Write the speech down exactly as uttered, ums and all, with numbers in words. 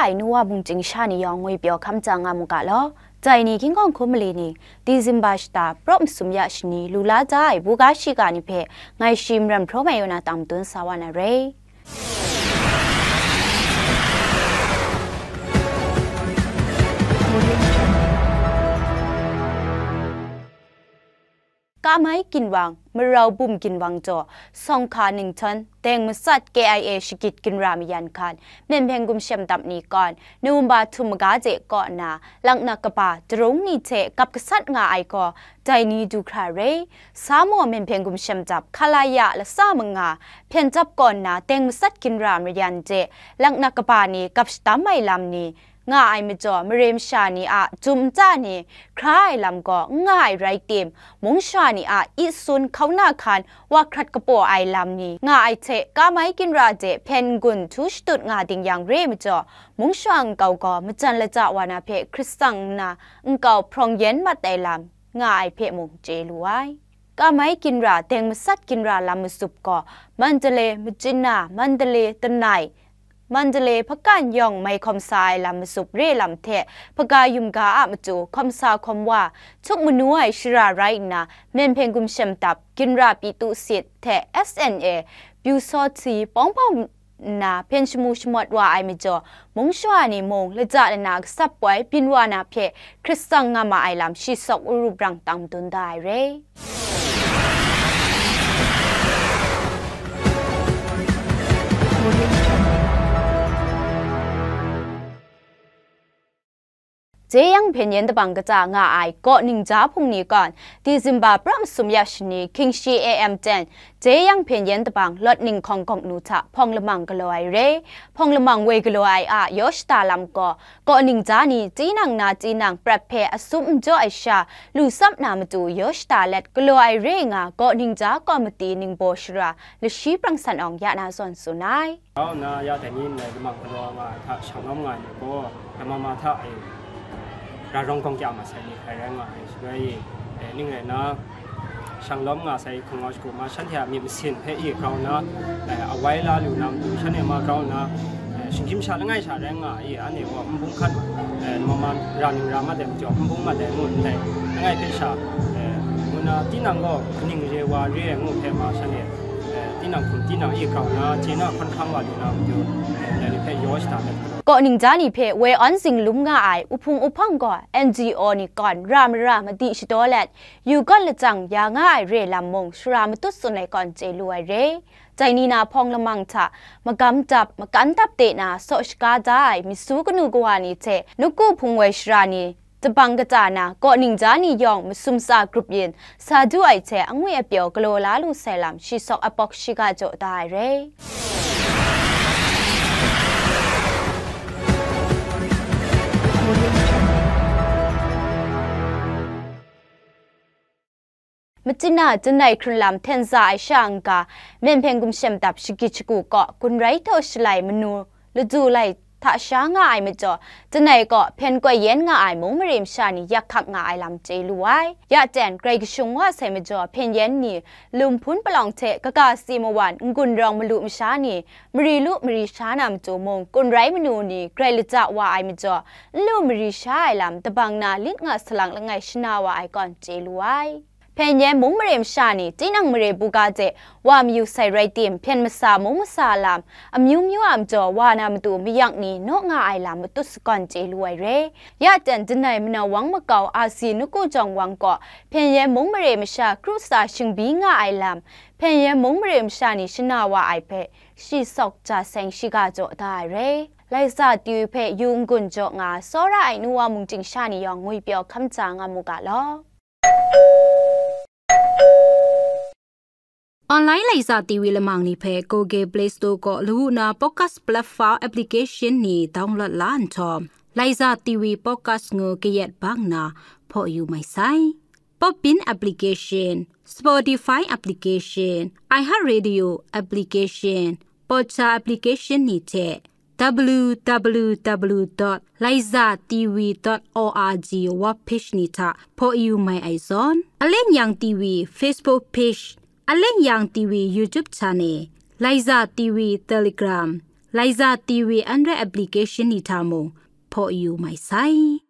ai nu wa mung chying sha ni yawng ngwi pyaw hkam tsang nga mu ga law. Dai ni King Kawng Hkum mali ni, December shata, praw masum ya shani, lu la da ai buga shiga ni hpe, ngai shi Maram Hpraw Mai Yaw na tang madun sa wa na re. Kamai ginwang, marau bum ginwang jaw, Sawng hka ninghtawng, deng masat K I A shagit ginra mayan hkan, Myen Hpeng Gumshem Dap ni kawn, November htum maga de kaw nna, laknak kaba, jarung ni hte gap gasat nga ai gaw, dai ni du hkra re. Sa maw Myen Hpeng Gumshem Dap, Khalaya lasa manga, hpyen dap kaw nna, deng masat ginra mayan de, laknak kaba ni gap shadam ai lam ni, nga ai majaw, mare masha ni a jum nta ni hkra ai lam gaw n nga ai rai tim, mungsha ni a itsun hkauna hkan wa hkrat kapaw ai lam ni nga ai hte, kamai ginra de hpyen n-gun htu shatut nga ding yang re majaw, mungsha nkau gaw majan lata wa na hpe hkrit tsang nna nkau hprawng yen mat ai lam nga ai hpe mung chye lu ai. Kamai ginra, deng masat ginra lam matsup gaw, Mandalay, Myitkyina, Mandalay, Tanai, Mandalay, Hpakan yawng mai hkawm sa ai lam matsup re lam hte, hpaga yum ga a matu hkawm sa hkawm wa, htuk manu ai shara rai nna, Myen Hpeng Gumshem Dap, ginra pyi tu sit hte S N A, pyu saw hti, pawng pawng nna, hpyen shamu shamawt wa ai majaw, mungsha ni mung, lata lana gasap poi byin wa na hpe, hkrit tsang nga ma ai lam shi sawk uru brang tang madun da ai re. Jeyang hpyen yen dabang kata nga ai kaw ningja hpung ni kawn, December pra masum ya shani, hkying shi A M ten, Jeyang hpyen yen dabang lawt ning hkawng gawk nu hta hpawng lamang galaw ai re. Hpawng lamang woi galaw ai a yaw shata lam gaw, kaw ningja ni tinang na tinang prat hpe asum n jaw ai sha, lu tsap na matu yaw shata let galaw ai re nga, kaw ningja kawmiti ningbaw shara lashi prang san awng ya na zawn tsun ai. Grau nna ya dai ni ndai lamang galaw nga ai hta shang lawm nga ai ni gaw, lama ma hta e, ra rawng gawng kya masai ni hkrai rai nga ai, shaloi, e, ning rai nna, shang lawm nga sai hkungau shagu ma, shanhte a myit masin hpe e grau nna, e, awai la lu na matu, shanhte ma grau nna, e, shinggyim sha langai sha rai nga ai, anhte gaw nbung hkan, e, lama ma ra ning ra mat ai majaw, nbung mat ai ngu ndai, langai hpe sha, e, ngu nna, tinang gaw kaning re wa re ai ngu hpe ma, shanhte, e, tinang hkum tinang e grau nna, chye na hkawn hkang wa lu na matu, e, dai ni hpe yaw shada let. Kaw ningja ni hpe woi awn zinglum nga ai uhpung uhpawng gaw N G O ni kawn ra mara madi shadaw let, yu gawn lachyang ya nga ai re lam mung shara matut tsun ai kawn chye lu ai re. Dai ni na hpawng lamang hta magam dap, makan dap de na saw shaga da ai misu kanu kawa ni hte, nawku hpung woi shara ni, dabang kata na, kaw ningja ni yawng masum tsa grup yin sa du ai hte angwi apyaw galaw la lu sai lam shi sawk apawk shiga jaw da ai re. Myitkyina, Tanai hkrun lam hten za ai sha n-ga, Myen Hpeng Gumshem Dap shagit shagu kaw, Gun Rai htaw shalai manu ladu lai hta sha nga ai majaw, Tanai kaw hpyen koi yen nga ai mung mare masha ni yak hkak nga ai lam chye lu ai. Ya ten, grai kashung wa sai majaw, hpyen yen ni lum hpun palawng hte kaga si mawan n-gun rawng malu masha ni, mari lu mari sha na matu mung, Gun Rai manu ni grai lata wa ai majaw, n lu mari sha ai lam, dabang na lit nga salang langai shana wa ai kawn chye lu ai. Hpyen yen mung mare masha ni, tinang mare buga de wa mayu sai rai tim, hpyen masa mung masa lam, amyu myu a majaw wa na matu mayak ni naw nga ai lam matut sakawn chye lu ai re. Ya ten, Tanai manau wang makau a si nawku jawng wang kaw, hpyen yen mung mare masha kru sa shingbi nga ai lam, hpyen yen mung mare masha ni shana wa ai hpe, shi sawk ja seng shiga jaw da ai re. Laiza T V hpe yu n-gun jaw nga, tsawra ai nu wa mung chying sha ni yawng ngwi pyaw hkam ja nga mu ga law. Online Laiza T V lamang ni hpe Google Play Store kaw lawu na podcast platform application ni download la nhtawm, Laiza T V podcast ngu kayat bang na hpaw yu mai sai. Podbean application, Spotify application, iHeartRadio application, Podcha application ni hte, W W W dot laiza T V dot org web page ni hta hpaw yu mai ai zawn, Aleng Yang T V Facebook page, Aleng Yang T V YouTube channel, Laiza T V Telegram, Laiza T V Android application ni hta mung hpaw yu mai sai.